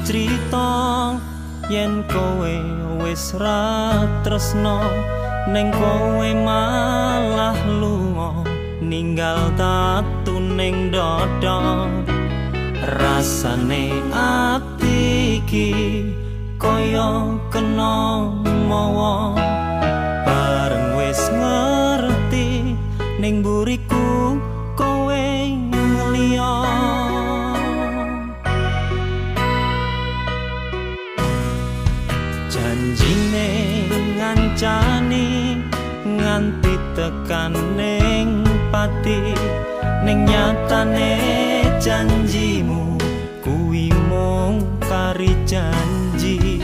crita yen kowe wis ra tresno, ning kowe malah lunga ninggal tatu ning dada. Rasane ati iki kaya kena mawa, bareng wis ngerti ning buriku kowe ngliya. Janjine ngancani nganti tekan ning pati, ning nyatane janjimu kuwi mung kari janji.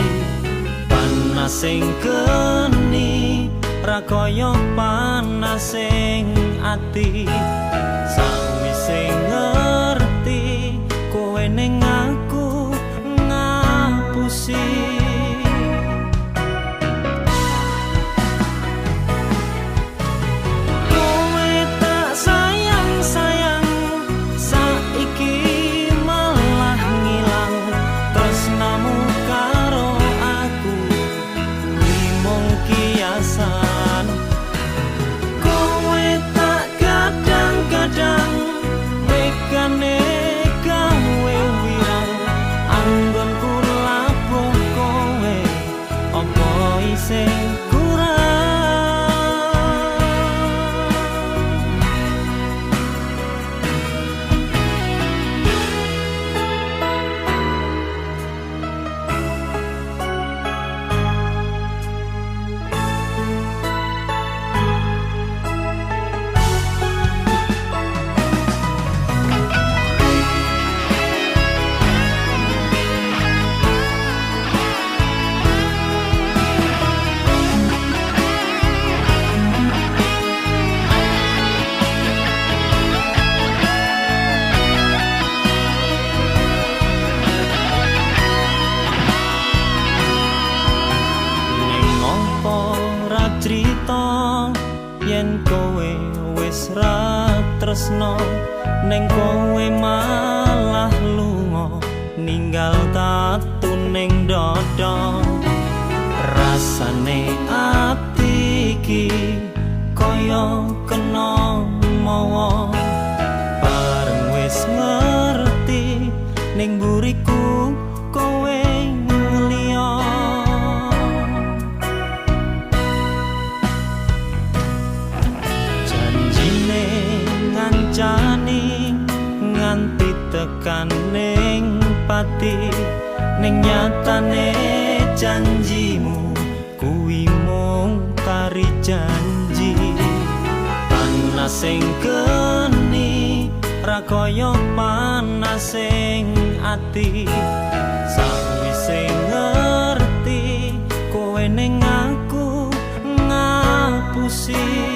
Panas sing geni ra kaya panas sing ati, sawise ngerti kowe ning aku ngapusi. Yen kowe wis ra tresno, ning kowe malah lunga ninggal tatu ning dada. Rasane ati iki kaya kena mawa, bareng wis ngerti ning buriku kowe ngliya. Janjine ngancani nganti tekan ning pati, ning nyatane janjimu kuwi mung kari janji. Panas sing geni ra kaya panas sing ati, sawise ngerti kowe ning aku ngapusi.